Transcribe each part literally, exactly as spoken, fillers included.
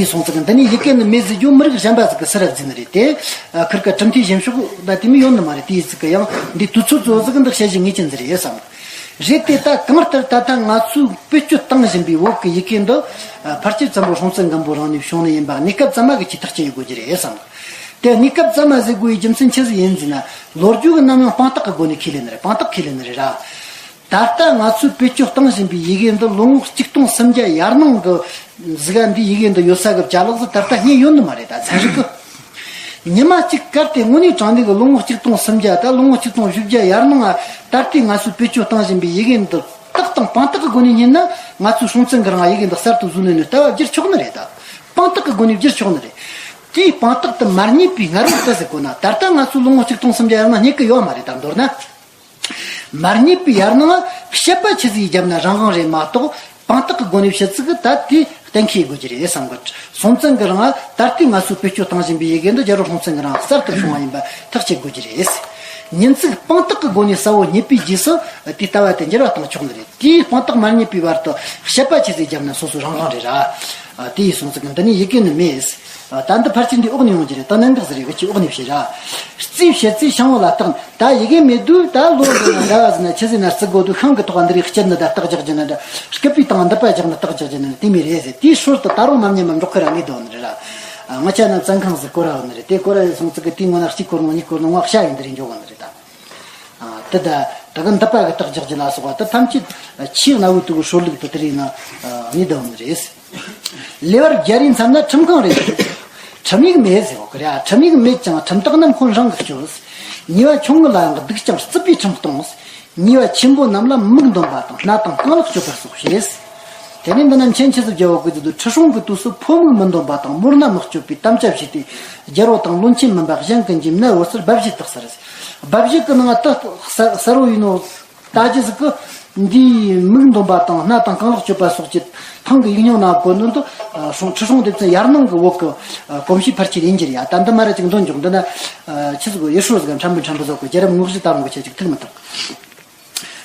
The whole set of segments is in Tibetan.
སོང་ཙང་འདི་ནས་ཡི་གེ་ནི་མེད་ཟེར་རྒྱུ་མི་རིགས་གཞན་པ་ཟིག་གི་སུ་ར་བརྫིས་ནི་རེད་དེ། ཁིར་ཀ་གྲུབ་མཐའི་བཞེངས་ཕྱོགས་ད་དེ་མི་ཡོད་ནི་མ་རེད། དེའི་ཟིག་གི་ཡང་འདི་དུས་ཚོད་གཙོ་བོ་ཟིག་གི་འདི་བཤད་གཞི་ངེས་ཅན་ཟིག་རེད་བསམ། རེད་དེ་ད་གང་ལྟར་ད་ལྟ་ང་ཚོས་བེད་སྤྱོད་བཏང་བཞིན་པའི་བོད་ཀྱི་ཡི་གེ་འདི་ཕལ་ཆེར་བཙན་པོ་སྲོང་བཙན་སྒམ་པོ་རིང་ནས་བྱུང་ནི་ཡིན་པ་གནས་སྐབས་ཙམ་མ་གི་ཆེས་ཐག་བཅད་ཡོད་དགོས་རྒྱུ་རེད་བསམ། དེ་གནས་སྐབས་ཙམ་མ་ཟེར་དགོས་པའི་རྒྱུ་མཚན་ཆི་ཟིག་ཡིན་ཟེར་ན། ལོ་རྒྱུས་ཀྱི་ནམ་ཡང་དཔང་རྟགས་ཀྱི་སྒོ་ནས་ཁས་ལེན་ནི་རེད། དཔང་རྟགས་ཁས་ལེན་ནི་རེད་ར། ད་ལྟ་ང་ཚོས་བེད་སྤྱོད་གཏོང་བཞིན་པའི་ཡི་གེ་འདི་ལོ་ངོ་གཅིག་སྟོང་སུམ་བརྒྱ་ཡར་ནང་གི་ཟིག་ག་འདི་ཡི་གེ་འདི་ཡོད་ས་གི་ཅ་ལག་ཟིག་ད་ལྟ་རྙེད་ཡོད་ནི་མ་རེད། ད་ཚན་རིག་གི་ཉི་མ་གཅིག་གར་དེ་དངོས་གནས་དྲང་གནས་ཀྱི་ལོ་ངོ་གཅིག་སྟོང་སུམ་བརྒྱ་ད་ལོ་ངོ་གཅིག་སྟོང་བཞི་བརྒྱ་ཡར་ནང་ང་ད་ལྟའི་ང་ཚོས་བེད་སྤྱོད་གཏོང་བཞིན་པའི་ཡི་གེ་འདི་རྟགས་དང་དཔང་རྟགས་ཀྱི་སྒོ་ནས་རྙེད་ན། ང་ཚོས་སྲོང་བཙན་གྱི་རིང་ཡི་གེ་འདི་གསར་དུ་བཟོས་ནས་ནི་ལྟ་བ་བསྒྱུར་ཆོག་ནི་རེད། ད་དཔང་རྟགས་ཀྱི་སྒོ་ནས་བསྒྱུར་ཆོག་ནི་རེད། དེའི་དཔང་རྟགས་དེ་མ་རྙེད་པའི་སྔ་རོལ་དུ་ཟེར་དགོས་ན། ད་ལྟ་ང་ཚོས་ལོ་ངོ་གཅིག་སྟོང་སུམ་བརྒྱ་ཡར་ནང་རྙེད་ཀྱི་ཡོད་མ་རེད། ད་མདོར་ན། མ་རྙེད་པའི་ཡར་ནང་དཔྱད་པ་ཆི་ཟིག་བརྒྱབ་ན་རང་དབང་རེད་མ་གཏོགས། དཔང་རྟགས་ཀྱི་སྒོ་ནས་བཤད་ཚིག་གི་ད་དེ་གཏན་འཁེལ་དགོས་ཀྱི་རེད་བསམ་གི། སྲོང་བཙན་གྱི་རིང་ད་ལྟའི་ང་ཚོས་བེད་སྤྱོད་གཏོང་བཞིན་པའི་ཡི་གེ་འདི་རྒྱལ་པོ་སྲོང་བཙན་གྱི་རིང་གསར་དུ་བྱུང་བ་ཡིན་པ་ཐག་གཅོད་དགོས་ཀྱི་རེད། ཉིན་ཚིག་དཔང་རྟགས་ཀྱི་སྒོ་ནས་གསལ་བོ་རྙེད་པའི་རྗེས་སུ་དེའི་ལྟ་བ་དེ་འགྱུར་བ་གཏོང་ཆོག་ནི་རེད། དེའི་དཔང་རྟགས་མ་རྙེད་པའི་བར་དུ་དཔྱད་པ་ཆི་ཟིག་བརྒྱབ་ན་སོ་སོ་རང་དབང་རེད་ར། དེ་ཡིས་སོང་ཙང་འདི་ནས་ཡི་གེ་ནི་མེད། ད་འདི་ཕལ་ཆེར་འདི་འོག་ནས་ཡོང་རྒྱུ་རེད། ད་གནད་འགག་ཟིག་རེད། གི་ཅི་འོག་ནས་བཤད་ར། རྩིས་བཤད་ཚེ་ཤིང་བུ་ལ་བརྟག་ད་ཡི་གེ་མེད་དུས་ད་ལོ་འདི་ན་འདྲ་བ་ཟིན་ན་ཆི་ཟིན་ན་རྩི་དགོས་དུས། ཤིང་གི་ཐོག་འདི་རིགས་སྐྱིད་ནི་ད་རྟགས་རྒྱག་རྒྱུ་ནི་འདྲ། སྐུད་པའི་སྟེང་འདི་པ་རྒྱག་ནི་རྟགས་རྒྱག་རྒྱུ་ནི་འདྲ། དེ་མི་རེད་ཟེར། དེའི་སྲོལ་དུ་ད་རུང་མ་ཉམས་མ་འགྲོ་ཁི་ར་ངེས་དོ་ནི་རེད་ར། ང་ཆ་ན་བཙན་ཁང་ཟིག་སྐོར་ར་ནི་རེད། དེ་སྐོར་ར་ཡིན་སོང་ཙི་གི་དེའི་ངོ་ན་གཅིག་སྐོར་ནོ་གཉིས་སྐོར་ནོ་ང་ཤ་ཡིན་འདི་རེད་འཇོག་གོ་ནི་རེད་ད། དེ་ད་ད་གི་འདི་པ་གི་རྟགས་རྒྱག་རྒྱུ་ལ་སོགས་པ་དེ་ཐམས་ཅད་ཆེས་གནའ་བོའི་དུ་གི་སྲོལ་ལུགས་དུ་དེ་རིགས་ན་ངེས་དོ་ནི་རེད། ལེ་བར་རྒྱ་རིགས་མཚམས་ན་ཁྲིམས་ཁང་རེད། ཁྲིམས་ཡིག་མེད་ཟེར་བ་གི་རེད། ཁྲིམས་ཡིག་མེད་ཀྱང་ཁྲིམས་རྟགས་རྣམས་ཁོ་རང་གིས་སྐྱོབ། ཉེས་པ་ཆུང་ངུ་ལ་ཡང་སྡིག་ཅིང་རྩུབ་པའི་ཁྲིམས་གཏོང་། ཉེས་པ་ཆེན་པོ་རྣམས་ལ་མིག་འདོན་པ་དང་སྣ་དང་རྐང་ལག་གཅོད་པ་སོགས་བྱེད། དེ་ནས་འདི་རྣམས་མཆན་ཆེ་སུ་རྒྱལ་བ་ཀུན་གྱི་དུ་ཁྲི་སྲོང་གི་དུས་སུ་ཕོ་མིག་མི་འདོན་པ་དང་མོར་སྣ་མི་གཅོད་པའི་དམ་བཅའ་བྱས་ཏེ། རྒྱལ་པོ་དང་བློན་ཆེན་མིན་པ་གཞན་ཀུན་གྱིས་མནལ་བོར་སར་སྦ་བཞེད་དག་ཟེར། སྦ་བཞེད་ཀྱི་ནང་ལ་དུ་གསལ་བོ་ཡིན་ནོ། ད་ཅི་ཟིག་གི་འདིའི་མིག་འདོན་པ་དང་སྣ་དང་རྐང་ལག་གཅོད་པ་སོགས་ཀྱི་ཐང་གི་ཡིག་རྙིང་ནང་བཀོད་ནོ་འདི། སྲོང་ཁྲི་སྲོང་ལྡེ་བཙན་ཡར་ནང་གི་བོད་ཀྱི་གོམས་གཤིས་ཕལ་ཆེར་ཡིན་གྱི་རེད་ཡ། ད་འདི་མ་ར་ཅིག་འདོན་འཇོག་འདི་ན་ཆི་ཟིག་གི་ཡུལ་སྲོལ་ཟིག་ཕྲན་བུ་ཕྲན་བུ་ཟིག་གི་རྒྱལ་རབས་དངོས་གཞི་ད་རུང་གི་ཆེ་ཅིག་ཐུག་མི་ཐུབ།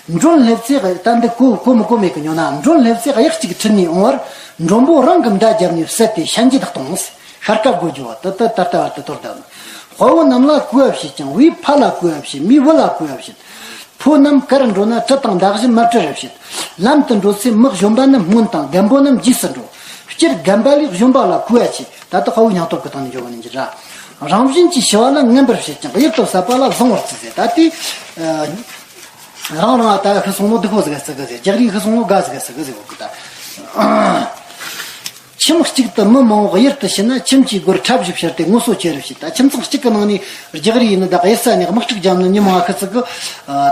མགྲོན་སླེབས་ཚེ་ད་འདི་གོ་གོ་མི་གོ་མེད་གི་ཉོ་ན། མགྲོན་སླེབས་ཚེ་གཡག་གཅིག་ཁྲིད་ནས་འོང་བར་མགྲོན་པོ་རང་གི་མདའ་བརྒྱབ་ནས་བསད་དེ་ཤན་འབྱེད་དུ་གཏོང་། ཤར་སྐབས་དགོས་རྒྱུ་བ་ད་ད་ད་ལྟ་བར་དུ་དོར་བསྡད། དཔའ་བོ་རྣམས་ལ་གུས་པ་བྱེད་ཅིང་བུའི་ཕ་ལ་གུས་པ་བྱེད། མིའི་བུ་ལ་གུས་པ་བྱེད། ཕོ་རྣམས་གར་འགྲོ་ན་གྲི་དང་མདའ་གཞུ་མ་བྲལ་བར་བྱེད། ལམ་དུ་འགྲོ་ཚེ་མི་གཞོན་པ་རྣམས་སྔོན་དང་རྒན་པོ་རྣམས་རྗེས་སུ་འགྲོ། སྤྱིར་རྒན་པ་ལས་གཞོན་པ་ལ་གུས་པ་བྱེད། ད་ལྟ་དཔའ་བོའི་སྙིང་སྟོབས་ཀྱི་སྟེང་ནས་འཇོག་གི་ནི་འགྱུར་ར། རང་བཞིན་གྱིས་ཞི་བ་ལ་ངན་པར་བྱེད་ཅིང་གཡུལ་དུ་ཟ་བ་ལ་བཟང་བར་བརྩི་ཟེར། ད་དེ་རང་རང་ད་ཤི་སོང་ནོ་སྡུག་པོ་ཟིག་ག་བརྩི་གི་ཟེར། རྒྱག་རེས་ཤི་སོང་ནོ་དགའ་ཟིག་ག་བརྩི་གི་ཟེར་བ་གི་ད། ཁྱིམ་གཅིག་ཏུ་མི་མང་བོ་གཡུལ་དུ་ཕྱིན་ན་ཁྱིམ་གྱི་སྒོར་ཁྲབ་བཞི་བཤེར་ཏེ་ངོ་སོ་ཆེ་རུ་བྱེད། ད་ཁྱིམ་ཚང་གཅིག་གི་ནང་ནས་རྒྱག་རེས་ཡིན་ནི་ད་གཡུལ་ས་ནས་དམག་འཁྲུག་བརྒྱབ་ནི་མི་མང་ཁི་ཚིག་གི།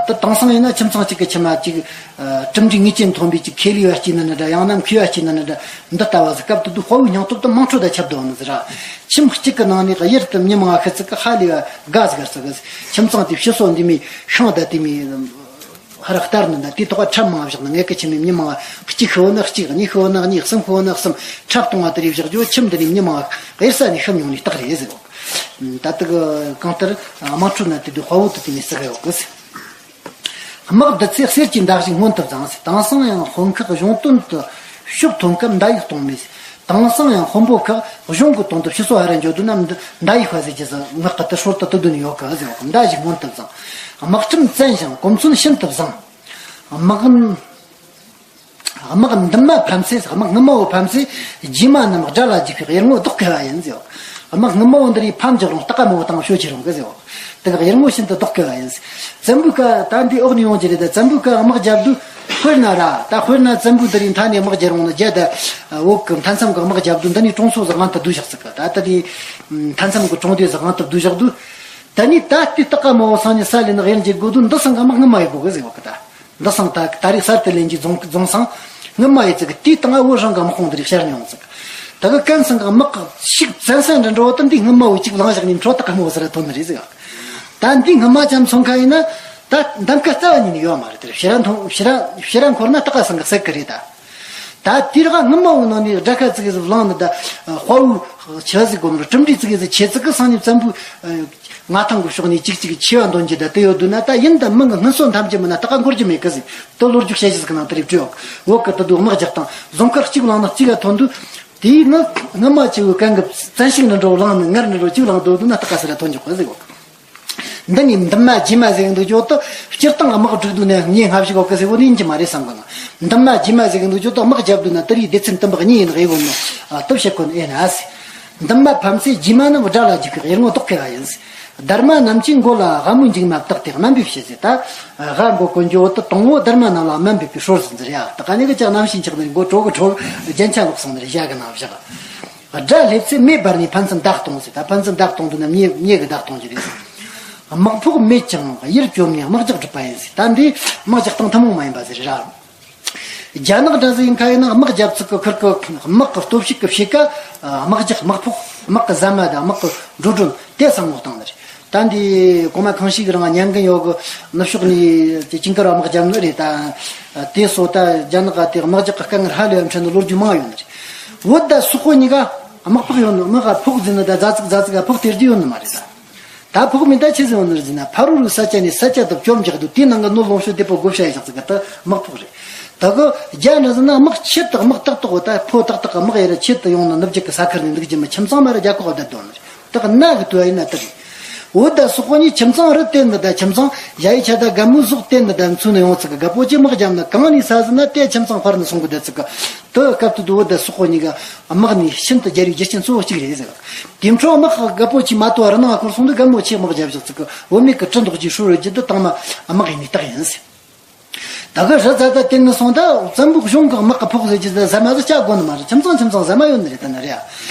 ད་དེང་སང་ཡིན་ན་ཁྱིམ་ཚང་གཅིག་གི་ཁྱིམ་མ་གཅིག་གྲུབ་འབྲས་ངེས་ཅན་ཐོན་པའི་གཅིག་ཁེ་ལས་བ་སྐྱེས་ནི་ནི་འདྲ། ཡང་ན་མཁས་བ་སྐྱེས་ནི་ནི་འདྲ། འདི་ལྟ་བ་ཟིག་སྐབས་དེ་དུས་དཔའ་བོའི་སྙིང་སྟོབས་དེ་དམངས་ཁྲོད་དུ་ཁྱབ་འདུག་ནི་ཟེར་ར། ཁྱིམ་གཅིག་གི་ནང་ནས་གཡུལ་དུ་མི་མང་ཁི་ཚིག་གི་ཧ་ལས་པ་དགའ་ཟིག་ག་ཟིག་གི། ཁྱིམ་ཚང་དེ་ཕྱི་སོ་འདི་མི་ཤིང་ད་དེ་མི། ཧ་ར་ལྟར་ནི་ད་དེའི་ཐོག་ཁྲབ་མང་བཞག་ན། ངེད་ཀྱི་ཁྱིམ་མི་མི་མང་བ་གཅིག་ཤི་བོ་ནི་གཅིག་གཉིས་ཤི་བོ་ནི་གཉིས་གསུམ་ཤི་བོ་ནི་གསུམ་ཁྲབ་གཏོང་བ་དེ་རིགས་བཞག་རྒྱུ་ཁྱིམ་འདི་ནས་མི་མང་བ་གཡུལ་ས་ནས་ཤི་མྱོང་ནི་རྟགས་རེད་ཟེར་བ། ད་དུ་གང་ལྟར་དམངས་ཁྲོད་ན་དེ་དུས་དཔའ་བོ་དུ་དེ་ནས་ཟེར་གི་ཡོད་གི། དམག་བསྡུ་ཚེ་གསེར་གྱི་མདའ་གཞུ་སྔོན་དུ་བརྫངས། དེང་སང་ཡང་དཔོན་ཁག་གཞུང་དོན་དུ་ཕྱོགས་ཐོན་སྐབས་མདའ་ཡིག་གཏོང་མེད། དེང་སང་ཡང་དཔོན་པོ་ཁག་གཞུང་གི་དོན་དུ་ཕྱི་སོ་ཧ་ར་འགྱོ་དུས་ན་མདའ་ཡིག་ཧ་ཟེར་གྱི་ཟེར། ངག་གི་དུ་སྲོལ་དུ་དུ་དུ་ནས་ཡོད་གི་ཟེར་བ། མདའ་གཞུ་སྔོན་དུ་བརྫངས། དམག་ཁྲིམས་བཙན་ཞིང་གོ་མཚོན་ཤིན་ཏུ་བཟང་། དམག་དམག་འདུན་མ་ཕམ་ཚེ། དམག་ངུ་མ་བོ་ཕམ་ཚེ་རྗེས་མ་རྣམས་དགྲ་ལ་འཇིགས་པའི་གཡུལ་ངོ་བཟློག་དཀའ་བ་ཡིན་ཟེར་བ། དམག་ངུ་མ་བོ་འདི་རིགས་ཕམ་རྒྱག་རུང་རྟགས་མོ་བོ་དང་ཤོད་ཀྱི་རུང་གི་ཟེར་བ། དེ་ག་གཡུལ་ངོ་ཤིན་ཏུ་བཟློག་དཀའ་བ་ཡིན། བཙན་པོའི་སྐབས་ད་འདི་འོག་ནས་ཡོང་གི་རེད། ད་བཙན་པོའི་སྐབས་དམག་རྒྱབ་དུས་དཔེར་ན་ར། ད་དཔེར་ན་བཙན་པོའི་འདི་རིགས་མཐའ་ནས་དམག་རྒྱབ་རུང་ནི་རྒྱ་ད་འོག་གི་མཐའ་མཚམས་གི་དམག་རྒྱབ་དུས་འདི་ནས་གྲོང་ཚོ་ཟིག་དབང་དུ་བསྡུས་བཞག་ཟིག་གི། ད་ད་དེ་མཐའ་མཚམས་གི་གྲོང་སྡེ་ཟིག་དབང་དུ་བསྡུས་བཞག་དུས། ད་ནི་ད་ལྟའི་རྟགས་མ་བོ་སང་ནས་ས་ལེ་ནག་ཡར་འཇིག་དགོས་དུས་འདི་སང་གི་དམག་ངུ་མ་ཡི་དགོས་གི་ཟེར་བ་གི་ད། འདི་སང་ད་ད་རེས་གསར་དུ་ལེན་གྱི་རྫོང་རྫོང་སང་ངུ་མ་ཡི་ཙི་གི། དེའི་སྟེང་བོད་རང་གི་དམག་དཔུང་འདི་རིགས་ཤར་མྱོང་ཙི་གི། ད་གི་ཀན་སང་གི་དམག་གི་ཤུགས་བཙན་ས་འདྲ་འགྲོ་བ་ད་འདི་ངུ་མ་བོ་གཅིག་ལངས་བཞག་ནས་འཕྲོ་ཐག་གི་མོ་ཟེར་ཐོན་ནི་རེད་ཟེར་བ། ད་འདི་ངུ་མ་ཅམ་ཚོང་ཁ་ཡིན་ན་ད་འདམ་ཁ་རྩ་བ་ཉིད་ནས་ཡོད་མ་རེད། དེར་ཕྱི་ར་མཐོང་ཕྱི་ར་ཕྱི་ར་འཁོར་ན་རྟགས་སང་གི་སད་གི་རེད་ད། ད་དེ་ར་ངུ་མ་བོ་ནང་ནས་དགྲ་ཁ་ཙི་གེ་ཟིག་ལངས་ནི་ད། དཔའ་བོའི་ཆ་ཟིག་གོ་ནོ་གྲུབ་འབྲས་ཙི་གེ་ཟིག་ཆེ་ཙི་གི་སང་ནས་བཙན་པོའི་མངའ་ཐང་གི་ཕྱོགས་ནས་གཅིག་གཅིག་ཆེ་བ་འདོན་གྱི་ད་དེ་ཡོད་དུས་ན། ད་ཡིན་ད་མི་ངི་སྔུན་སོ་འཐམ་གྱི་མིན་ན་རྟགས་འཁོར་གྱི་མེད་གི་ཟིག། དེ་ལོ་རྒྱུས་དཔྱད་གཞི་ཟིག་ནང་དེ་རིགས་བྲིས་ཡོད། བོད་གི་དུ་དུ་དམག་རྒྱག་སྟངས་རྫོང་མཁར་གཅིག་ལངས་ན་གཅིག་ག་ཐོན་དུས། དེས་ནི་སྔ་མ་བྱས་པའི་གན་གི་བཙན་ཤུགས་ནི་འགྲོ་བ་ལངས་ནི་ངར་ནི་འགྲོ་བཅུག་ལངས་དོ་དུ་ན་ལྟ་ག་ཟེར་ལ་ཐོན་འཇོག་གི་ཟེར་གོ། འདི་ནི་འདུན་མ་རྗེས་མ་ཟེར་གི་འདུག་ཅོག་ཏུ་སྤྱིར་བཏང་དམག་སྒྲིག་དུས་ནས་ངས་སྔ་ཕྱི་གོ་གི་ཟེར་གོ་ནི་ཡིན་གྱི་མ་རེད་བསམ་གི་ན། འདུན་མ་རྗེས་མ་ཟེར་གི་འདུག་ཅོག་ཏུ་དམག་རྒྱབ་དུས་ན་དེ་རིགས་སྡེ་ཚན་དུམ་པ་གཉིས་ཡིན་ནི་ཡོད་གོ་ནོ། ཨ་སྟོབས་བཤད་གོ་ནི་ཨེ་ན་ཟེར། འདུན་མ་ཕམ་ཚེ་རྗེས་མ་རྣམས་དགྲ་ལ་འཇུག་གི་ཡར་ངོ་ལྡོག་གི་ཡ་ཡིན། སྡར་མ་རྣམས་ཀྱི་མགོ་ལ་སྒ་མོའི་མཇུག་མ་བཏགས་ཏེ་དམན་པའི་བྱེད་ཟེར་ད། སྒ་མགོ་གོན་རྒྱུ་བོ་དུ་དང་བོ་སྡར་མ་རྣམས་ལ་དམན་པའི་པའི་སྲོལ་ཟིན་ཟེར་ཡ། ད་ག་ནི་གི་ཅག་རྣམ་ཤེས་ཆགས་ནས་མགོ་དྲོ་གི་དྲོ་རྒྱན་ཆ་ལོག་སོང་ནས་བཞག་གི་ན་བཞག་དགྲ་སླེབས་ཚེ་མེ་འབར་ནས་ཕན་ཚུན་བདའ་གཏོང་ཟེར་ད། ཕན་ཚུན་བདའ་གཏོང་དུས་ན་མྱེ་མྱེ་གི་བདའ་གཏོང་རྒྱུ་རེད་ཟེར། དམག་ཕོག་མེད་ཀྱང་གཡུལ་བཅོམ་ནས་དམག་རྒྱག་སྒྲུབ་པ་ཡིན་ཟེར། ད་འདི་དམག་རྒྱག་སྟངས་ཐུན་མོང་མ་ཡིན་པ་ཟེར་ར། རྒྱ་ནག་འདྲ་ཟིག་ཡིན་ཁ་ཡིན་ན་དམག་རྒྱབ་ཚིག་གི་ཁུར་གི་དམག་གི་སྟོབས་ཤུགས་ཀྱི་ཕྱེད་ཀ་དམག་རྒྱག་དམག་ཕོག་དམག་གི་ཟ་མ་དང་དམག་གི་འགྲོ་གྲོན་དེ་བསམ་བློ་བཏང་ནི་རེད། ད་འདི་གོང་མ་ཁང་ཤིག་རང་ཉན་གི་ཡོད་གི། ནུབ་ཕྱོགས་ནས་དེ་ཅིང་ཀར་དམག་རྒྱབ་ནི་རེད་ད། དེ་སོ་ད་རྒྱ་ནག་ག་དེ་དམག་རྒྱག་གི་དཀའ་ངལ་ཧ་ལས་ཡ་འཕྲད་ནི་ལོ་རྒྱུས་མང་ཡོད་ནི་རེད། བོད་ད་སོག་པོ་གཉིས་ཀ་དམག་ཕོག་ཡོད་ནི། དམག་ག་ཕོག་ཟིན་ནི་ད་རྫ་ཚིག་རྫ་ཚིག་ག་ཕོག་སྟེར་རྒྱུ་ཡོད་ནི་མ་རེད་ད། ད་ཕོག་མིན་ད་ཆི་ཟིག་ཡོང་ནི་རེད་ཟེར་ན། ཕ་རོལ་རིག་ས་ཆ་ནས་ས་ཆ་དུ་བཅོམ་རྒྱག་དུས་དེའི་ནང་གི་ནོར་ལོངས་སྤྱོད་བདེ་པོ་བགོ་བཤའ་ཡི་བཞག་ཚིག་གི་ད་དམག་ཕོག་རེད། ད་གི་རྒྱ་ནི་ཟེར་ན་དམག་ཆེད་དུ་དམག་ཏག་ཏག་འོ་ད་ཕོ་ཏག་ཏག་གི་དམག་ཡར་ཆེད་དུ་ཡོང་ནི་ནུབ་རྒྱུད་ཀྱི་ས་ཁུལ་ནས་འདུག་རྒྱུ་མི་ཁྱིམ་ཚང་མ་ར་རྒྱ་ཁོག་བསྡད་དོ་ནི་རེད། ད་གི་ན་གི་དུ་ཡིན་ན་དེ་རེད། འོ་ད་སོག་པོ་གཉིས་ཁྱིམ་ཚང་རི་བསྟན་ནི་ད་ཁྱིམ་ཚང་ཡ་ཡི་ཆ་ད་དགའ་མོའི་ཟོག་བསྟན་ནི་ད་མཚོན་ནི་ཡོང་ཚིག་གི་རྒད་པོ་ཆེ་དམག་རྒྱབ་ན་གང་ནས་ས་ཟེར་ན་དེ་ཁྱིམ་ཚང་ཕར་ནས་སོང་གི་བསྡད་ཚིག་གི། དེ་སྐབས་དུ་དུ་བོད་དང་སོག་པོ་གཉིས་ཀ་དམག་ནི་ཤིན་ཏུ་རྒྱལ་བའི་རྒྱུ་རྐྱེན་གཙོ་བོ་གཅིག་རེད་ཟེར། དེ་འཕྲོ་དམག་གི་རྒད་པོ་ཆེ་མ་ཏོ་ར་ནང་འཁོར་སོང་དུས་རྒད་མོ་ཆེ་དམག་རྒྱབ་བཞག་ཚིག་གི་བོད་མི་གི་གྲི་འདོགས་ཀྱི་ཧྲུལ་རུལ་རྒྱུ་དུ་དང་མ་དམག་ཡིན་ནི་རྟགས་ཡིན་ཟེར། ད་གི་རི་ཛ་ད་བསྟན་ནི་སོང་ད་བཙན་པོ་གཞུང་གི་དམག་གི་ཕོག་ཟེར་གྱི་ཟ་མ་ཟ་བྱ་དགོ་ནི་མ་རེད། ཁྱིམ་ཚང་ཁྱིམ་ཚང་ཟ་མ་ཡོད་ནི་རེད། ད་ནི་རེད།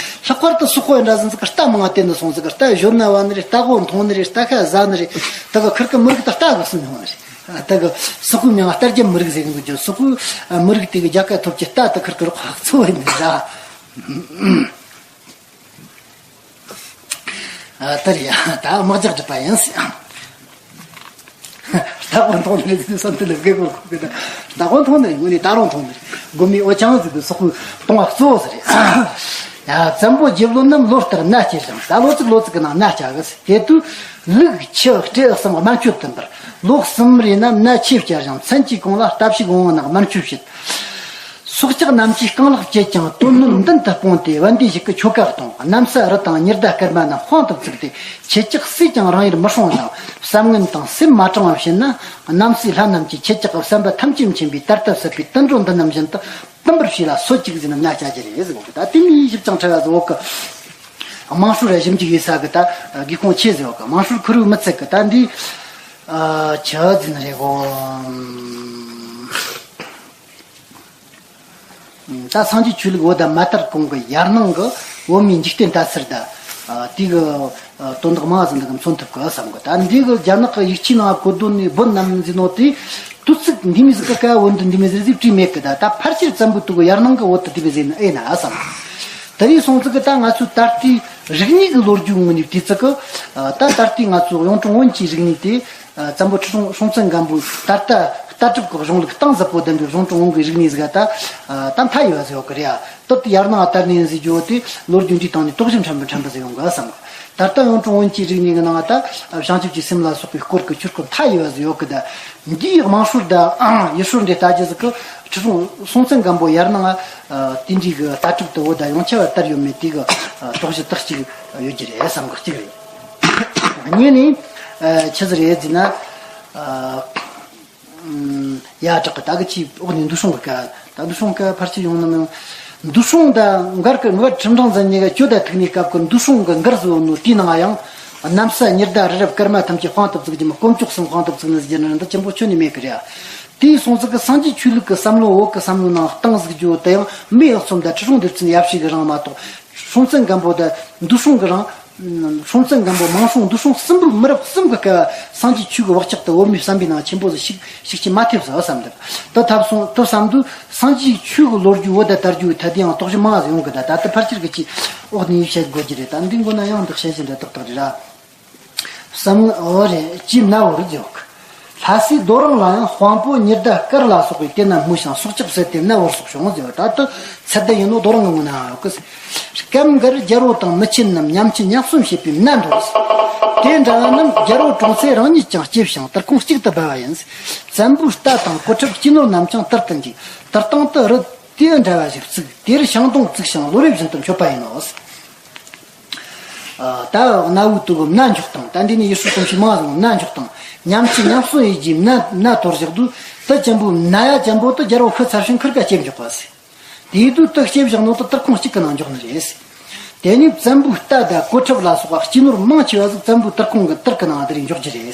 ལྷག་པར་དུ་སོག་པོ་འདྲ་ཟིན་ཚིག་གི་རྟ་མང་བ་བསྟན་ནི་སོང་ཚིག་གི་རྟ་གཞོན་ན་བ་ནི་རེད། རྟ་གོ་མཐོང་ནི་རེད། རྟ་ཁ་ཟ་ནི་རེད། ད་གི་ཁིར་གི་མི་རིགས་ད་རྟ་གི་སུན་ཡོང་ནི་རེད། ད་གི་སོག་པོའི་མིང་ལ་རྟ་རྒྱལ་མི་རིགས་ཟེར་གི་འདུག་ཅོ། སོག་པོའི་མི་རིགས་དེ་གི་རྒྱལ་ཁ་ཐོབ་ཀྱི་རྟ་དེ་ཁིར་གི་རོགས་ཧག་ཚོ་ཡིན་ནི་ར། ཨ་ད་རེད་ཡ། ད་དམག་རྒྱག་སྒྲུབ་པ་ཡིན་ཟེར། རྟ་གོ་མཐོང་ནི་རེད་ཟེར་སོང་དེ་ལ་སྒེར་གོ་ཁོ་གི་ད་རྟ་གོ་མཐོང་ནི་རེད། དངོས་གནས་ད་རུང་མཐོང་ནི་རེད། སྒོ་མའི་འོ་ཆང་ཟེར་དུས་སོག་པོའི་གཏོང་བ་གཙོ་བོ་ཟེར་རེད། ཡ་བཙན་པོ་རྗེ་བློན་རྣམས་ལོ་ལྟར་མནའ་སྐྱེལ་ཞིང་ད་ལོ་ཚིགས་ལོ་ཚིགས་ཀྱི་ནང་མནའ་བཅའ་གི་ཟེར། དེ་དུས་ལུག་ཁྱི་སྤྲེའུ་གསུམ་དམར་མཆོད་དུ་འབར། ལོ་གསུམ་རེ་ན་མནའ་ཆེ་བསྐྱལ་ཞིང་མཚན་གྱི་གུང་ལ་རྟ་ཕྱུགས་འོང་ན་དམར་མཆོད་བྱེད། སྲོག་ཆགས་རྣམས་ཀྱིས་རྐང་ལག་བཅད་ཀྱང་དོན་སྣོད་མདུན་དུ་སྤུངས་ཏེ་བན་དེ་ཞིག་གི་ཆོ་ག་གཏོང་། གནམ་ས་རི་དང་ཉི་ཟླ་སྐར་མ་རྣམས་དཔང་དུ་བཙུགས་ཏེ་ཁྱེད་ཅག་སུས་ཀྱང་རང་ཡུལ་མི་སྲུང་ཞིང་བསམ་ངན་དང་སེམས་མ་དྲང་བ་བྱས་ན་གནམ་སའི་ལྷ་རྣམས་ཀྱིས་ཁྱེད་ཅག་གི་བསམ་པ་ཐམས་ཅད་མཁྱེན་པའི་ད་ལྟ་ཟབ་པའི་དུད་འགྲོ་འདི་རྣམས་བཞིན་དུ་བཏུམ་པར་བྱས་ལ་གསོད་ཅིག་ཟེར་ནས་མནའ་བསྐྱལ་གྱི་རེད་ཟེར་གོ་གི། ད་དེ་མིན་ཞིབ་ཅིང་ཕྲ་བ་ཟེར་གོ་གི། དམངས་ཧྲུལ་ར་ཞིབ་འཇུག་ཡེད་ས་གི་ད་སྒེའུ་ཁུང་ཆེ་ཟེར་གོ་གི། དམངས་ཧྲུལ་ཁུར་བུ་མི་ཚད་གི། ད་འདི་ཨ་ཆི་ཟེར་ནི་རེད་གོ། ད་སངས་རྒྱས་ཆོས་ལུགས་བོད་དང་མ་དར་གོང་གི་ཡར་ནང་གི་བོད་མིའི་འཇིག་རྟེན་ལྟ་ཚུལ་ད། དེ་གི་དོན་དག་མང་ཟིག་འདི་གི་མཚོན་ཐུབ་གི་བསམ་གི། ད་འདི་གི་རྒྱ་ནག་གི་ཡིག་ཆའི་ནང་གོ་དོན་ནི་བོད་རྣམས་ཟེར་ནོ་དེ་དུས་ཚིགས་འདི་མི་ཟིག་གི་ཀ་བོད་འདི་འདི་མི་ཟིག་ཟིག་བྲིས་མེད་གི། ད་ད་ཕལ་ཆེར་བཙན་པོའི་དུས་གི་ཡར་ནང་གི་བོད་དུ་དེ་བས་ཟེར་ནི་ཨེ་ན་བསམ། དེ་རིང་སོང་ཙི་གི་ད་ང་ཚོའི་ད་ལྟའི་རིག་གནས་གི་ལོ་རྒྱུས་ངོས་ནས་བལྟས་ཙི་གི། ད་ད་ལྟའི་ང་ཚོའི་གཡུང་དྲུང་བོན་གྱི་རིག་གནས་དེ། ཨ་བཙན་པོ་ཁྲི་སྲོང་སྲོང་བཙན་སྒམ་པོའི་ད་ལྟ་ལྟ་གྲུབ་ཀྱི་གཞུང་ལུགས་གཏིང་ཟབ་པོ་ལྡན་པའི་གཡུང་དྲུང་བོན་གྱི་རིག་གནས་ཟིག་ད། ཨ་ད་མཐའ་ཡས་པ་ཟིག་ཡོད་གི་རེད། ཨ་དོད་དེ་ཡར་ནང་ལྟར་ནས་ཟིག་རྒྱུ་དེ་ལོ་རྒྱུས་འདིའི་སྟེང་ནས་དོགས་གཞི་ཕྲན་བུ་ཕྲན་བུ་ཟིག་ཡོང་གི་བསམ་གི། ད་ལྟ་གཡུང་དྲུང་བོན་གྱི་རིག་གནས་ཀྱི་ནང་ད་བྱང་ཆུབ་ཀྱི་སེམས་ལ་སོགས་པའི་སྐོར་གྱི་ཆོས་སྐོར་མཐའ་ཡས་པ་ཟིག་ཡོད་གི། ད་འདིའི་དམངས་སྲོལ་དང་ཡུལ་སྲོལ་འདི་ལྟ་རྒྱུ་ཟིག་གི་ཁྲི་སྲོང་སྲོང་བཙན་སྒམ་པོ་ཡར་ནང་ཨ་དེ་འདྲའི་གི་ལྟ་གྲུབ་དུ་བོད་ད་ཡོངས་ཁྱབ་པ་དར་ཡོད་མེད་དེ་གི་ཨ་དོགས་གཞི་དག་ཅིག་ཡོད་ཀྱི་རེད་བསམ་གི། གཅིག་རེད། གཉིས་ནི་ཨ་ཆི་ཟིག་རེད་ཟེར་ན། ཨ་ཡ་དྲག་གི་ད་གི་ཅིག་འོག་ནས་འདུ་སྲུང་གི་སྐད། ད་འདུ་སྲུང་སྐད་ཕལ་ཆེར་ཡོང་ནི་མིན། འདུ་སྲུང་ད་མགར་གི་མགར་ཁྲི་འབྲིང་ཟེར་ཉེ་གི་གྱོད་ད་ཐུག་ནས་སྐབས་ཀྱི་འདུ་སྲུང་གི་མགར་ཟེར་ནོ་དེའི་ནང་ཡང་གནམ་ས་ཉི་ཟླ་རི་རབ་སྐར་མ་ཐམས་ཅད་དཔང་དུ་བཙུགས་ཀྱི་མི། དཀོན་མཆོག་གསུམ་དཔང་དུ་བཙུགས་ནི་ཟེར་རྒྱུ་ནི་འདི་ཆེན་པོ་ཁྱོན་ནས་མེད་གི་རེད། དེའི་སོང་ཙི་གི་སངས་རྒྱས་ཆོས་ལུགས་ཀྱི་བསམ་བློ་བོད་ཀྱི་བསམ་བློ་ནང་གཏིང་ཟིག་རྒྱུ་དེ་ཡང་མི་ཡག་ཚོམ་ད་ཁྲི་སྲོང་ལྡེ་བཙན་ཡབ་སྲས་གི་རིང་མ་གཏོགས་སྲོང་བཙན་སྒམ་པོ་ད་འདུ་སྲུང་གི་རིང་། སྲོང་བཙན་སྒམ་པོ་མང་སྲོང་འདུ་སྲུང་གསུམ་པོའི་མི་རབས་གསུམ་གི་སྐབས་སངས་རྒྱས་ཆོས་ཀྱི་བག་ཆགས་དེ་བོད་མིའི་བསམ་པའི་ནང་ཆེན་པོ་ཟིག་ཞིག་ཞིག་ཅིག་མ་ཐེབས་ཟེར་བསམ་འདུག། དེ་ཐབས་སོང་དེ་བསམ་དུས་སངས་རྒྱས་ཆོས་ཀྱི་ལོ་རྒྱུས་བོད་དུ་དར་རྒྱུའི་ཐད་དེ་ཡང་དོགས་གཞི་མང་ཟིག་ཡོང་གི། ད་ད་ལྟ་ཕལ་ཆེར་གི་ཅིག་འོག་ནས་བཤད་དགོས་ཀྱི་རེད། ད་འདི་མགོ་ན་ཡང་འདི་བཤད་བཞིན་རེད། ཏག་ཏག་རེད་ར། བསམ་ངན་འོ་རེད། ཅེས་མནལ་བོར་འཇོག། ལྷ་སའི་རྡོ་རིང་ལ་ཡང་དཔང་པོ་ཉི་ཟླ་སྐར་ལ་སོགས་པའི་དེ་རྣམས་སྨོས་ཤིང་སྲོག་ཆགས་བསད་དེ་མནལ་བོར་སོགས་བྱུང་ཟེར་བ། ད་ལྟ་ཚད་ལྡན་ཡིན་ནོ་རྡོ་རིང་གི་ངོ་ན་ཡོད་གི། སྐབས་འགར་རྒྱལ་པོ་དང་མི་ཆེན་རྣམས་ཉམ་ཆུང་ཉམ་གསོ་བྱེད་པའི་མནའ་འདོར། དེ་འདྲ་བ་རྣམས་རྒྱལ་པོ་དྲུང་སྲས་རང་ཉིད་ཀྱང་སྐྱེས་ཤིང་དུར་ཁུང་གཅིག་ཏུ་སྦ་བ་ཡིན། བཙན་པོའི་རྟ་དང་གོ་ཁྲབ་སྐྱེས་ནོར་རྣམས་ཀྱང་དུར་དུ་འཇུག། དུར་སྟེང་དུ་རི། དེའི་འདྲ་བ་ཞིག་བཙུགས། དེར་ཤིང་སྡོང་བཙུགས་ཤིང་ལོ་རེ་བཞིན་དུ་མཆོད་པ་ཡིན་ནོ། ད་གནའ་བོའི་དུས་ཀྱི་མནའ་འཇོག་སྟངས། ད་འདི་ནི་ཡུལ་སྲོལ་གོམས་གཤིས་མང་ཟིག་མནའ་འཇོག་སྟངས། ཉམས་ཆེ་ཉམས་གསོ་ཡེད་རྒྱུའི་མནའ་མནའ་གཏོར་བཞག་དུས། དུ་ཅན་པོའི་མནའ་ཡ་ཅན་པོ་དུ་རྒྱལ་པོ་ཤི་ཚར་ཞིང་ཁུར་ག་སྐྱེལ་འཇོག་པ་ཟེར། དེའི་དུས་དུ་སྐྱེལ་བཞག་ནོ་དུ་དུར་ཁུང་གཅིག་གི་ནང་འཇོག་ནི་རེད། དེ་ནས་བཙན་པོའི་རྟ་དང་གོ་ཁྲབ་ལ་སོགས་པ་སྐྱེས་ནོར་མང་ཆེ་བ་ཟིག་བཙན་པོའི་དུར་ཁུང་གི་དུར་གི་ནང་དེ་རིང་འཇོག་རྒྱུ་རེད།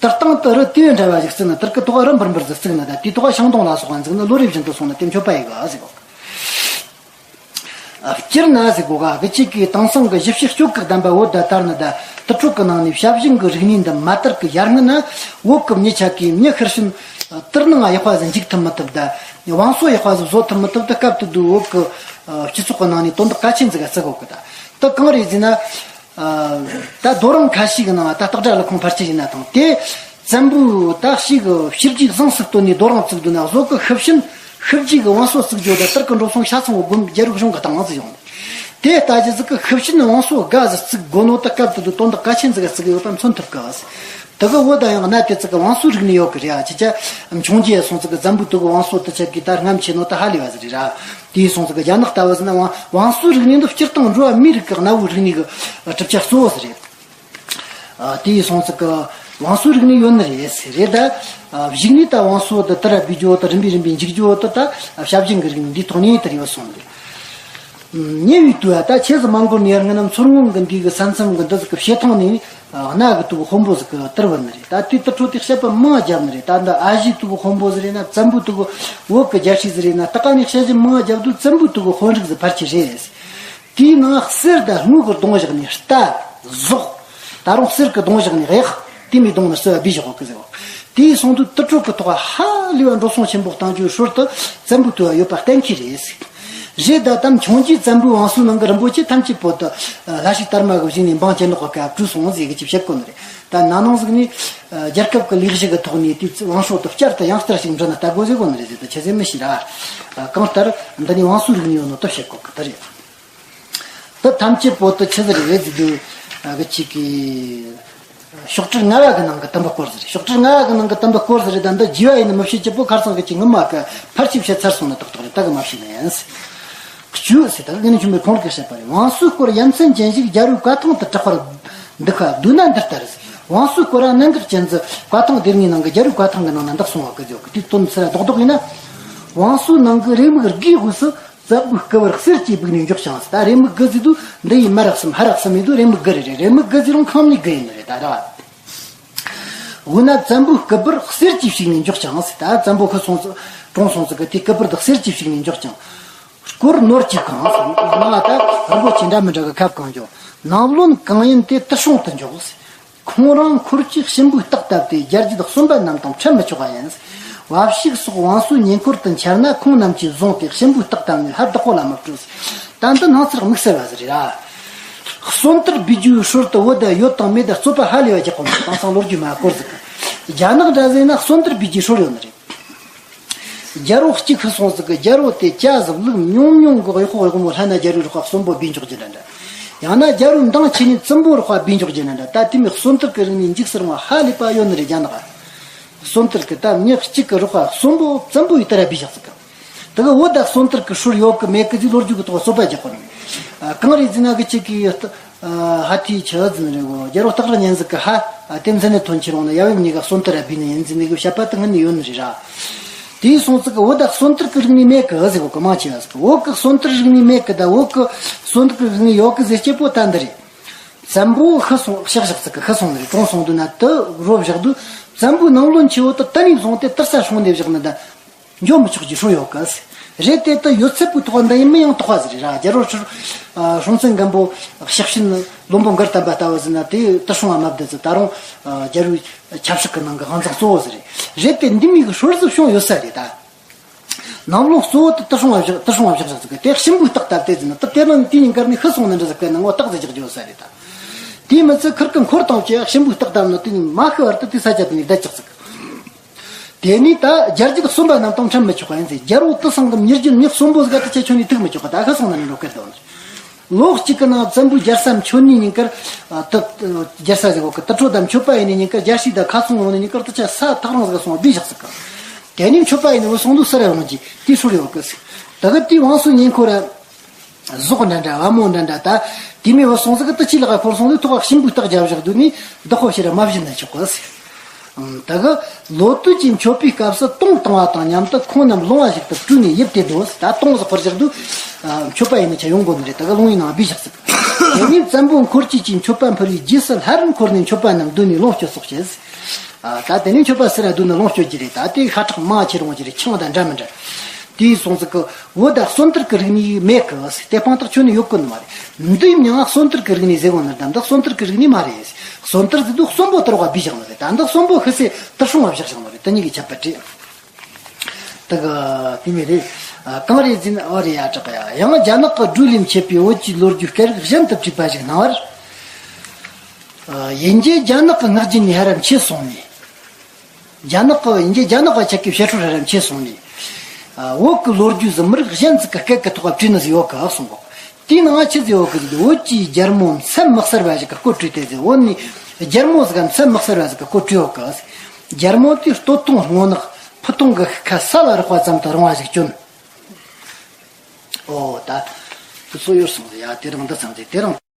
དུར་སྟེང་དུ་རི་དེ་འདྲ་བ་ཞིག་བརྩིགས་ན། དུར་གི་ཐོག་རི་འབུར་འབུར་ཟིག་བརྩིགས་ན། ད་དེའི་ཐོག་ཤིང་སྡོང་ལ་སོགས་པ་འཛུགས་ན། ལོ་རེ་བཞིན་དུ་སོང་ན་དེ་མཆོད་པ་ཡི་ག་ཟིག་གོ། སྤྱིར་ན་ཟེར་གོ་ག་གི་གཅིག་གིས་དེང་སང་གི་ཞིབ་བཤེར་སྤྱོད་གི་བདམས་པ་བོད་ད་ལྟར་ནི་ད་དུར་ཁྲོད་ཀྱི་ནང་ནས་བྱ་བཞིན་གྱི་རིག་གནས་འདི་མ་དར་གི་ཡར་སྔོན་ན། བོད་ཀྱི་མྱི་ཆ་གིས་མྱི་ཤི་ཤུན་དུར་ནང་ཡག་པ་ཟིག་འཇུག་ཐུབ་མི་ཐུབ། ད་བང་སོ་ཡག་པ་ཟིག་བཟོ་ཐུབ་མི་ཐུབ། ད་སྐབས་དེ་དུས་བོད་ཀྱི་སྤྱི་ཚོགས་ཀྱི་ནང་ནས་དོན་དག་གལ་ཆེན་ཟིག་ག་བརྩི་གོ་གི། ད་ད་གང་རེད་ཟེར་ན། ད་རྡོ་རིང་ཁ་ཤས་ཀྱི་ནང་ད་སྟག་སྒྲ་ཀླུ་ཁོང་ཕལ་ཆེར་ཡིན་ན་ཐང་དེ། བཙན་པོའི་ད་ཞིག་གི་ཞི་རྒྱས་གཟེངས་སུ་བསྟོད་ནས་རྡོ་རིང་བཙུགས་འདུག་ན། བཟོ་གི་ཤི་ཤུན་ཤི་རྒྱས་གི་བང་སོ་བཙུགས་རྒྱུ་ད་དུར་གི་འགྲོ་སོང་ཤ་ཚང་བོ་དགོན་རྒྱལ་རིགས་གཞུང་གི་སྟེང་ཟིག་ཡོང་། དེ་ལྟ་ཅི་ཟིག་གི་ཤི་ཤུན་བང་སོ་དགའ་ཟིག་བཙུགས་དགོ་ནོ་ད་སྐབས་དེ་དུས་དོན་དག་གལ་ཆེན་ཟིག་ག་བརྩི་གི་ཡོད་པ་མཚོན་ཐུབ་གི། དེ་གི་བོད་ད་ཡང་གནའ་དེ་ཙི་གི་བང་སོའི་རིག་གནས་ཡོད་གི་རེད། ཨ་ཅི་ཅི་འཕྱོངས་རྒྱས་སོང་ཙི་གི་བཙན་པོའི་དུས་གི་བང་སོ་དུ་ཆད་གི་ད་རྔམ་ཆེ་ནོ་ད་ཧ་ལས་པ་ཟིག་རེད་ར། དེའི་སོང་ཙི་གི་རྒྱ་ནག་ལྟ་བུ་ཟིན་ན་བང་བང་སོའི་རིག་གནས་འདི་སྤྱིར་བཏང་འགྲོ་བ་མིའི་རིགས་ཀྱི་གནའ་བོའི་རིག་གནས་ཀྱི་གྲུབ་ཆ་གཙོ་བོ་ཟིག་རེད། ཨ། དེའི་སོང་ཙི་གི་བང་སོའི་རིག་གནས་ཡོད་ནི་རེད་ཟེར་རེད་ད། ཨ། གཞུག་ནས་ད་བང་སོ་དུ་དར་ར་སྤེལ་རྒྱུ་དུ་རིམ་པས་རིམ་པས་འཇིག་རྒྱུ་དུ་ད་བྱ་བཞིན་གྱི་རིག་གནས་འདིའི་ཐོག་ནས་དར་ཡོད་སོང་རེད། ཉེ་བའི་དུས་ད་ཆེ་ཟིག་མ་འགོར་ནས་སྔ་ནམ་མཚོ་སྔོན་གྱི་འདི་གི་ས་མཚམས་གི་འདི་ཟིག་གི་བྱེ་ཐང་ནས། ཨ། གནའ་གི་དུ་གི་དཔོན་པོ་ཟིག་གི་དར་བུད་ནི་རེད། ད་དེ་དུར་ཁྲོད་དེ་བཤད་པ་མང་བརྒྱབ་ནི་རེད། ད་འདི་ཨ་ཞེའི་དུ་གི་དཔོན་པོ་ཟིག་རེད་ན། བཙན་པོའི་དུ་གི་བོད་གི་རྒྱལ་སྲས་ཟིག་རེད་ན། ད་ག་ནས་བཤད་རྒྱུ་མང་བརྒྱབ་དུས་བཙན་པོའི་དུ་གི་དཔོན་རིགས་ཟིག་ཕལ་ཆེར་རེད། དེའི་ནང་གསེར་དང་དངུལ་གྱི་སྡོང་བཞག་ནས་རྟ་ཟོག་ད་རུང་གསེར་གྱི་སྡོང་བཞག་ནས་གཡག་དེ་མོའི་སྡོང་ནི་གསོལ་བ་འབུལ་བཞག་གི་ཟེར་བ། དེའི་སོང་དུས་དུར་ཁྲོད་ཀྱི་ཐོག་ཧ་ལས་པ་འགྲོ་སོང་ཆེན་པོ་གཏང་རྒྱུའི་ཧྲོལ་དུ་བཙན་པོའི་དུ་བ་ཡོད་པ་གཏན་འཁེལ་རེད། རེད་ད་དམ་འཕྱོངས་རྒྱས་བཙན་པོའི་བང་སོའི་ནང་གི་རིན་པོ་ཆེ་ཐམས་ཅད་པོ་དུ་ལྷ་ཞིག་དར་མ་གི་གཞུག་ནས་འབངས་ཅན་ནོག་གི་སྐབས་བྲོས་སོང་ཟེར་གི་ཅིག་བཤད་གོ་ནི་རེད། ད་ན་ནིང་ཟིག་ནས་རྒྱལ་ཁབ་ཀྱི་ལས་གཞི་གི་ཐོག་ནས་དེའི་བང་སོ་དུ་བསྐྱར་དུ་ཡང་བསྐྱར་ཞིག་འབྲི་ན་ལྟ་དགོས་ཟེར་གོ་ནི་རེད་ཟེར། ད་ཆི་ཟེར་མི་ཤེས་ར། གང་ལྟར་འདི་ནས་བང་སོའི་རིག་གནས་ཡོད་ནོ་དུ་བཤད་གོ་གི་དེ་རེད། དུ་ཐམས་ཅད་པོ་དུ་ཆི་ཟིག་རེད་ཟེར་དུས། གི་ཅིག་གི་ཤོག་དྲིལ་ལྔ་བ་གི་ནང་གི་དུམ་བུ་སྐོར་ཟིག་རེད། ཤོག་དྲིལ་ལྔ་བ་གི་ནང་གི་དུམ་བུ་སྐོར་ཟིག་རེད། ད་འདི་རྒྱས་པ་ཡིན་ན་མི་བཤད་ཀྱི་པོ་ཁར་སང་གི་ཅིག་ངི་མ་གི་ཕར་ཆེ་བཤད་ཚར་སོང་ན་ཏག་ཏག་རེད། ད་གི་མ་བཤད་ན་ཡིན་ཟེར། བཅུ་ཟེར་ད་གི་ནི་ཆུང་མའི་ཁོང་གི་བཤད་པ་རེད། བང་སོའི་སྐོར་ཡ་མཚན་ཅན་ཞིག་རྒྱལ་པོའི་བཀའ་ཐང་དུ་གྲགས་པར་འདུག་ག་བསྡུ་ན་འདི་ལྟར་ཟེར། བང་སོའི་སྐོར་ར་གནད་འགག་ཅན་ཟིག་བཀའ་ཐང་སྡེ་ལྔའི་ནང་གི་རྒྱལ་པོའི་བཀའ་ཐང་གི་ནང་ན་འདུག་སོང་བ་གི་ཟེར་གི། དེའི་དོན་ཚུལ་རྡོག་རྡོག་ཡིན་ན། བང་སོའི་ནང་གི་རེའུ་མིག་དགུའི་དབུས་སུ། བཙན་པོའི་སྐུ་པར་གསེར་གྱིས་སྦུག་ནས་འཇོག་ཅིང་ཟེར། ད་རེའུ་མིག་དགུ་ཟེར་དུས་འདི་ཡི་མར་ར་གསུམ་ཕར་ར་གསུམ་ཡིན་དུས་རེའུ་མིག་དགུ་རེ་རེད། རེའུ་མིག་དགུ་ཟེར་རུང་ཁང་མིག་དགུ་ཡིན་ནི་རེད་ད་ར། འོ་ན་བཙན་པོའི་སྐུ་པར་གསེར་གྱིས་ཕྱུག་ནས་འཇོག་ཅིང་ཟེར། ད་བཙན་པོ་ཤི་སོང་ཙི་གྲོངས་སོང་ཙི་གི་དེའི་སྐུ་པར་དག་གསེར་གྱིས་ཕྱུག་ནས་འཇོག་ཅིང་། སྐོར་ནོར་གྱིས་གང་ཟེར། ནང་ལ་ད་རིན་པོ་ཆེ་འདྲ་མི་འདྲ་གི་ཁབ་གང་བྱུང་། ནང་བློན་གང་ཡིན་དེ་དུར་སྲུང་དུ་འཇོག་ཟེར། ཁོང་རང་འཁོར་གྱི་གཤིན་པོའི་རྟགས་བཏབ་སྟེ་རྒྱལ་རྒྱུད་གསོན་པ་རྣམས་དང་འཕྲད་མི་ཆོག་པ་ཡིན། བབ་ཤིག་སོགས་བང་སོའི་ཉེ་འཁོར་དུ་འཆར་ན་ཁོང་རྣམས་ཀྱིས་བཟུང་སྟེ་གཤིན་པོའི་རྟགས་བཏབ་ནས་ཕར་བདག་པོ་ལ་མི་སྤྲོད། ད་འདི་སྣང་ཚུལ་དམིགས་བསལ་བ་ཟིག་རེད་ར། གསོན་དར་སྦས་རྒྱུའི་སྲོལ་དུ་བོད་དུ་ཡོད་དང་མེད་དུ་རྩོད་པ་ཧ་ལས་པ་རྒྱག་གོ་མ་རེད། དེང་སང་ལོ་རྒྱུས་མ་སྐོར་ཟིག་གི། རྒྱ་ནག་འདྲ་ཟིག་ན་གསོན་དར་སྦས་རྒྱུའི་སྲོལ་ཡོད་ནི་རེད། རྒྱལ་པོ་གཅིག་ཤི་སོང་ཟིག་གི། རྒྱལ་པོ་དེ་ཇ་ཟིག་བླུགས་ཉུང་ཉུང་གི་གཡོག་གཡོག་མོ་ལྷ་ན་རྒྱལ་པོའི་རོགས་པ་གསོན་པོ་སྦས་འཇོག་རྒྱུ་འདྲ་འདྲ། ཡང་ན་རྒྱལ་པོའི་མདང་ཁྱེར་ནས་བཙུན་པོའི་རོགས་པ་སྦས་འཇོག་རྒྱུ་འདྲ་འདྲ། ད་དེ་མོའི་གསོན་དར་གི་རིག་གནས་འཇིགས་སུ་རུང་བ་ཧ་ལས་པ་ཡོད་ནི་རེད་རྒྱ་ནག་གསོན་དར་གི་ད་མྱི་གཅིག་གི་རོགས་པ་གསོན་པོ་བཙུན་པོ་ཡི་དར་ར་སྦས་བཞག་ཟིག་གི། དེ་གི་བོད་ད་གསོན་དར་གི་སྲོལ་ཡོད་གི་མེད་གི་ཅིག་ལོ་རྒྱུས་གི་ཐོག་རྩོད་པ་རྒྱག་གོ་ནི། ཨ། གང་རེད་ཟེར་ན་གི་ཅིག་གི། ཨ། ཧ་ཐི་ཆི་ཟིན་རེད་གོ། རྒྱལ་པོ་སྟག་རི་གཉན་གཟིགས་གི་ཧ། ཨ། དེ་མཚན་ནས་ཐོན་ཁྱེར་འོང་ན་ཡབ་ཡུམ་གཉིས་ཀ་གསོན་དར་ར་སྦས་ནི་ཡིན་ཟེར་ནི་གི་བཤད་པ་དེ་སྔོན་ནས་ཡོད་ནི་རེད་ར། དེའི་སོང་ཙི་གི་བོད་ད་གསོན་དར་གི་རིག་གནས་མེད་གི་ཟེར་གོ་གི། མང་ཆེ་བ་ཟེར་གི། བོད་གི་གསོན་དར་རིག་གནས་མེད་གི། ད་བོད་གི་གསོན་དར་གི་རིག་གནས་ཡོད་གི་ཟེར་སྐྱེ་པོ་ད་འདི་རེད། བཙན་པོ་ཤི་སོང་། གཤེགས་བཞག་ཙི་གི་ཤི་སོང་ནི་རེད། གྲོངས་སོང་དུས་ན་དུ་རོ་བཞག་དུས་བཙན་པོའི་ནང་བློན་ཆེ་བོ་དུ་དུ་ནས་བཟུང་སྟེ་དུར་ས་སྲུང་ནས་བཞག་ནི་ད། འགྱོ་མི་ཆོག་ཅེས་སྲོལ་ཡོད་གི། རེད་དེ་ད་ཡོད་ཚད་པོའི་ཐོག་འདི་ཡིན་མིན་ཡང་དོགས་པ་ཟིག་རེད་ར། རྒྱལ་པོ་སྲོང་བཙན་སྒམ་པོ་གཤེགས་ཕྱིན་བློན་པོ་མགར་དམ་པ་ལྟ་བུ་ཟིག་ན་དེ་དུར་སྲུང་བ་མ་བསྡད་ཚེ་ད་རུང་རྒྱལ་པོའི་ཆབ་སྲིད་ཀྱི་ནང་གི་དབང་ཚང་གཙོ་བོ་ཟིག་རེད། རེད་དེ་འདི་མོ་གི་སྲོལ་ཟིག་བྱུང་ཡོད་ས་རེད་ད། ནང་བློན་གཙོ་བོ་དེ་དུར་སྲུང་བ་བཞག་དུར་སྲུང་བ་བཞག་བཞག་ཟིག་གི། དེ་གཤིན་པོའི་རྟགས་བཏབ་སྟེ་ཟིན་ན་དེ་དེ་ནང་དེའི་ཉིན་དཀར་ནས་ཤི་སོང་ནི་འདྲ་ཟིག་གི་ནང་བོ་རྟགས་ཟིག་རྒྱག་རྒྱུ་ཡོད་ས་རེད་ད། དེས་མི་ཚད་ཁུར་གི་འཁོར་དང་བཅས་གཤིན་པོའི་རྟགས་བཏབ་ན་དེ་ནས་མ་ཤི་བར་དུ་དེ་ས་ཆ་དེ་ནས་བསྡད་ཆོག་ཟིག་གི། དེ་ནས་ད་རྒྱལ་རྒྱུད་གསོན་པ་རྣམས་དང་འཕྲད་མི་ཆོག་པ་ཡིན་ཟེར། རྒྱལ་པོ་དུ་སང་གི་མྱུར་རྒྱུན་མྱི་གསོན་པོ་ཟིག་ད་ཆ་ཁྱོན་ནས་ཐུག་མི་ཆོག་གི། ད་ཤི་སོང་ན་ནི་འགྲོ་སྐལ་དོན། ལོ་གཅིག་གི་ནང་བཙན་པོའི་རྒྱལ་ས་མཆོད་ནི་ཉིན་དཀར། ཨ། དུ་རྒྱལ་ས་ཟེར་གོ་གི། དུར་ཁྲོད་དང་མཆོད་པ་ཡིན་ནི་ཉིན་དཀར་རྒྱལ་སྲིད་དང་ཁ་སང་ཡོང་ནི་ཉིན་དཀར་དུ་ཆ་ས་ཐག་རིང་ཟིག་སོང་བ་སྦས་བཞག་ཟིག་གི། དེ་ནས་མཆོད་པ་ཡིན་ནི་བུ་སོང་དུས་སུ་ར་ཡོང་རྒྱུ་དེ་སྲོལ་ཡོད་གི་ཟིག། ད་གི་དེའི་བང་སོའི་ཉེ་འཁོར་ར། ཟོག་འདྲ་འདྲ་བ་མོ་འདྲ་འདྲ་ད། དེ་མོ་བ་སོང་ཟིག་གི་དུ་ཆི་ལ་ག་འཁོར་སོང་དུས་ཐོག་ག་ཤིང་བུ་སྟག་རྒྱབ་བཞག་དུས་ནི་བདག་པོ་ཕྱིར་མ་བཞིན་ན་ཆོག་གི་ཟེར། ཨང་། ད་གི་ལོ་དུས་ཀྱི་མཆོད་པའི་སྐབས་སུ་དུང་བཏང་བ་དང་མཉམ་དུ་ཁོང་རྣམས་ལོང་བ་ཞིག་ཏུ་སྤྲུལ་ནས་ཡིབ་སྟེ་སྡོད་ཟེར། ད་དུང་ཟིག་འཁོར་བཞག་དུས། ཨ། མཆོད་པ་ཡིན་ན་ཆ་ཡོང་དགོས་ནི་རེད། ད་གི་ལོང་ཡིན་ནང་བུས་བཞག་ཟིག་དེ་ནས་བཙན་པོ་འཁོར་བཅས་ཀྱིས་མཆོད་པ་ཕུལ་བའི་རྗེས་སུ་སླར་འཁོར་ནས་མཆོད་པ་རྣམས་བསྡུས་ནས་ལོངས་སྤྱོད་སོགས་བྱས། ཨ། ད་དེ་ནས་མཆོད་པ་སུ་ར་བསྡུས་ནས་ལོངས་སྤྱོད་རྒྱུ་རེད། ད་དེ་ཤ་ཁྲག་མང་ཆེ་རུང་རྒྱུ་རེད། ཆང་དང་འདྲ་མི་འདྲ། དེའི་སོང་ཙིག་གི་བོད་ད་གསོན་དར་གི་རིག་གནས་མེད་གི་ཟེར། དེ་དཔང་རྟགས་ཁྱོན་ནས་ཡོད་གི་ནི་མ་རེད། འདི་ཡིན་ཡང་གསོན་དར་གི་རིག་གནས་ཟེར་གོ་ནི་ད་འདི་གསོན་དར་གི་རིག་གནས་མ་རེད། གསོན་དར་ཟེར་དུས་གསོན་པོ་དར་བ་བི་བཞག་ནི་རེད། ད་འདི་གསོན་པོ་ཤི་སའི་དར་སྲུང་བ་བཞག་བཞག་ནི་རེད། དེ་གཉིས་ཀྱི་ཁྱད་པར་རེད། ད་གི་དེ་མི་རེད། ཨ། གང་རེད་ཟེར་ན། ཨོ་རེད་ཡ། དྲག་ཡ། ཡང་རྒྱ་ནག་གི་སྒྲོས་ལས་མཆེད་པའི་བོད་ཀྱི་ལོ་རྒྱུས་སྐད་རིགས་གཞན་དུ་བྲིས་པ་ཞིག་སྣང་བར། ཨ། དབྱིན་ཇི་རྒྱ་ནག་གི་ངག་རྒྱུན་ནས་ཧ་ར་མཆེད་སོང་ནས། རྒྱ་ནག་གི་དབྱིན་ཇི་རྒྱ་ནག་པ་ཆ་གི་བཤད་སྲོལ་ཧ་ར་མཆེད་སོང་ནས། ཨ། བོད་ཀྱི་ལོ་རྒྱུས་སུ་མི་རིགས་གཞན་ཟིག་གི་སྐད་ཀྱི་ཐོག་བྲིས་ནི་ཟིག་ཡོད་གི་གསུང་གོ། དེའི་ནང་ཆི་ཟིག་ཡོད་གི་ཟིག་བོད་ཀྱི་རྒྱལ་མོ་མཚན་མི་གསལ་བ་ཞིག་གི་སྐོར་བྲིས་ཏེ་ཟིག་བོད་ནས་རྒྱལ་མོ་ཟིག་ག་མཚན་མི་གསལ་བ་ཟིག་གི་སྐོར་བྲིས་ཡོད་གི་ཟིག་རྒྱལ་མོ་དེའི་སྟོད་ཐུང་སྔོ་ནག་ཕུ་ཐུང་གི་ཁ་ས་ལ་རེག་པ་ཙམ་དུ་རིང་བ་ཞིག་གྱོན། ཨོ་ད། དེ་ཚོ་ཡོད་སོང་ཟིག་ཡ། དེ་རིང་འདི་ཙམ་ཟིག་དེ་རིང་།